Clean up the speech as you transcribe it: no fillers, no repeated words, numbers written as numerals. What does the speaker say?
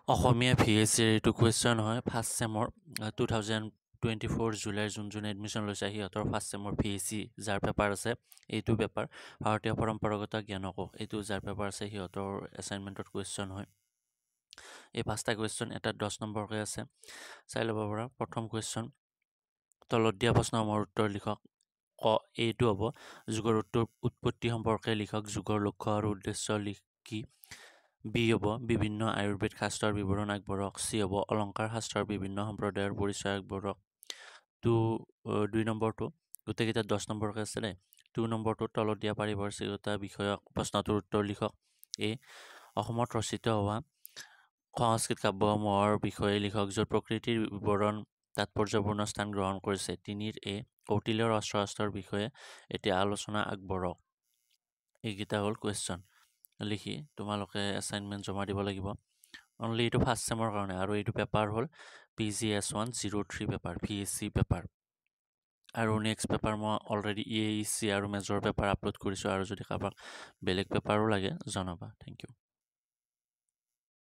Asomiya V A চিৰ এইটো question হয় ফাৰ্ষ্ট চেমৰ 2024 জুলাইৰ যোন যোনে এডমিশ্যন লৈছে, সিহঁতৰ ফাৰ্ষ্ট চেমৰ ভি এ চি যাৰ পেপাৰ আছে, এইটো পেপাৰ ভাৰতীয় পৰম্পৰাগত জ্ঞানকোষ, এইটো যাৰ পেপাৰ আছে সিহঁতৰ এছাইনমেণ্টত কুৱেশ্যন হয়। এই পাঁচটা কুৱেশ্যন এটাত 10 নম্বৰকৈ আছে, চাই ল'ব পৰা। প্ৰথম কুৱেশ্যন, তলত দিয়া প্ৰশ্নসমূহৰ উত্তৰ লিখক। ক এইটো হ'ব, যুগৰ উত্তৰ উৎপত্তি সম্পৰ্কে লিখক, যুগৰ লক্ষ্য আৰু উদ্দেশ্য লিখি। বি হ'ব, বিভিন্ন আয়ুৰ্বেদ শাস্ত্ৰৰ বিৱৰণ আগবঢ়াওক। চি হ'ব, অলংকাৰ শাস্ত্ৰৰ বিভিন্ন সম্প্ৰদায়ৰ পৰিচয় আগবঢ়াওক। 2 নম্বৰটো, গোটেইকেইটাত 10 নম্বৰকৈ আছে দেই। 2 নম্বৰটো, তলত দিয়া পাৰিপাৰ্শ্বিকতা বিষয়ক প্ৰশ্নটোৰ উত্তৰ লিখক। এ, অসমত ৰচিত হোৱা সংস্কৃত কাব্যসমূহৰ বিষয়ে লিখক য'ত প্ৰকৃতিৰ বিৱৰণ তাৎপৰ্যপূৰ্ণ স্থান গ্ৰহণ কৰিছে। 3ৰ এ, কৌটিল্যৰ অস্ত্ৰ বিষয়ে এতিয়া আলোচনা আগবঢ়াওক। এইকেইটা হ'ল কুৱেশ্যন, লিখি তোমালোকে এছাইনমেণ্ট জমা দিব লাগিব। অনলি এইটো ফাৰ্ষ্ট চেমৰ কাৰণে, আৰু এইটো পেপাৰ হ'ল PGS 103 paper, VAC paper. আৰু নেক্সট পেপাৰ মই অলৰেডি ই এ ই চি আৰু মেজৰ পেপাৰ আপলোড কৰিছোঁ, আৰু যদি কাৰোবাক বেলেগ পেপাৰো লাগে জনাবা। Thank U.